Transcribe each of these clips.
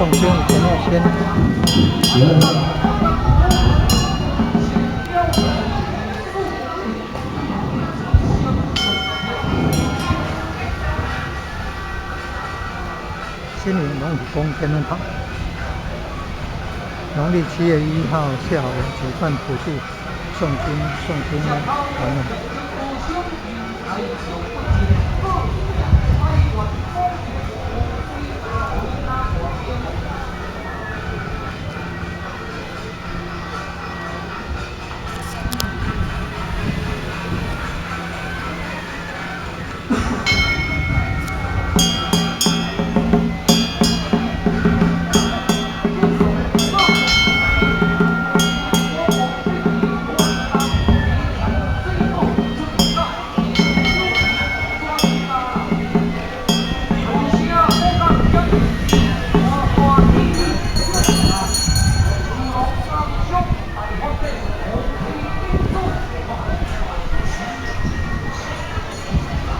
誦經以前要先。新营龙虎宫天恩堂，农历7月1号下午举办普渡诵经诵经团。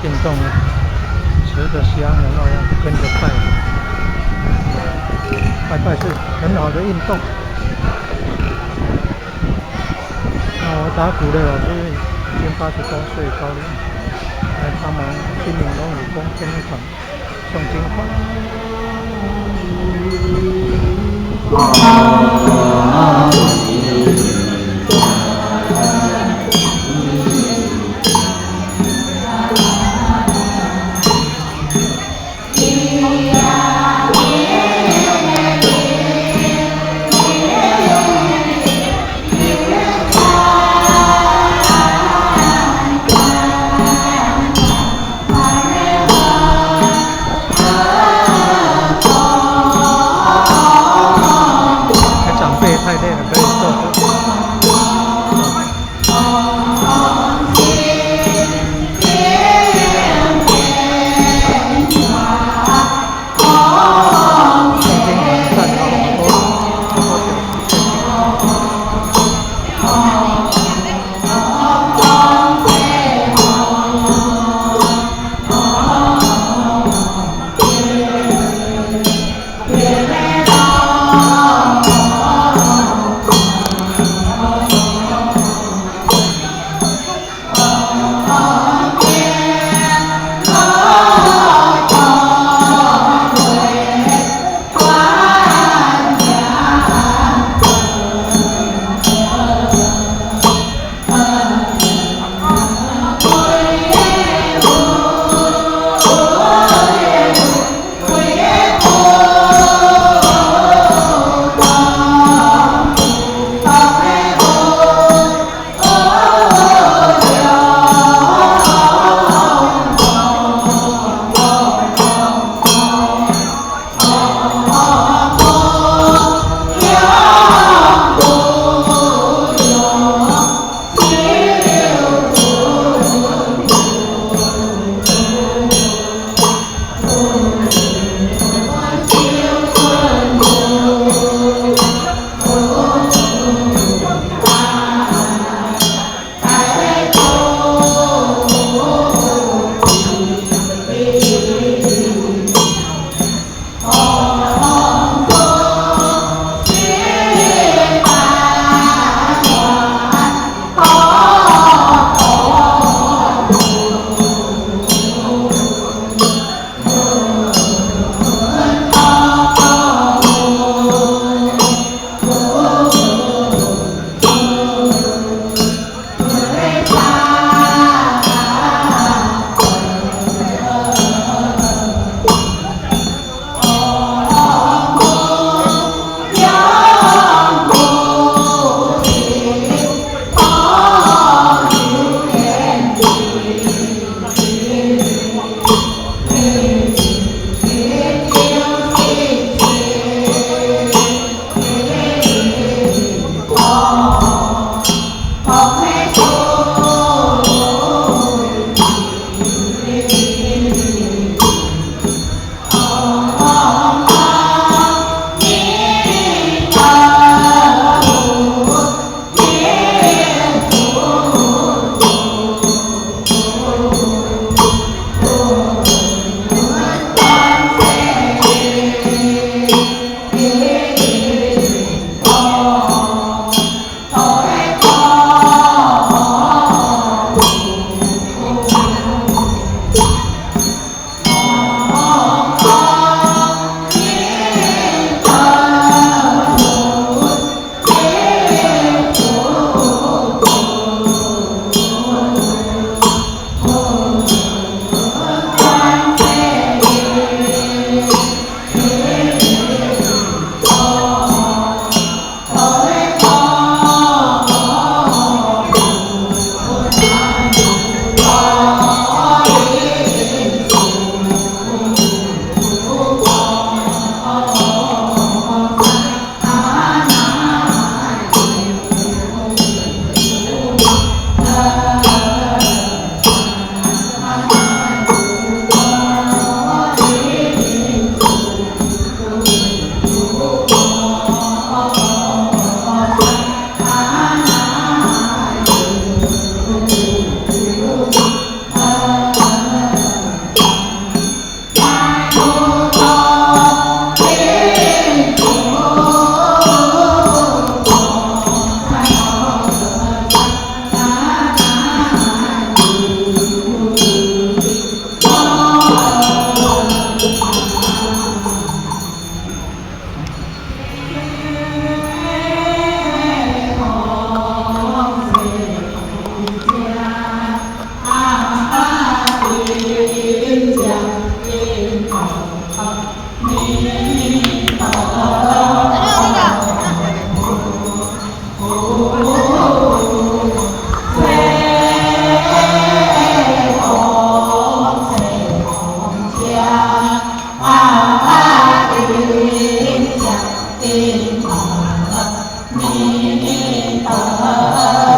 运动，持着香，然后跟着拜，拜拜是很好的运動。那我打鼓的老師已經80多歲高齡，來幫忙新營龍虎宮天恩堂誦經團。長輩太累了，可以坐著。彌陀佛。西方西方遮，顶正頂阿彌陀佛。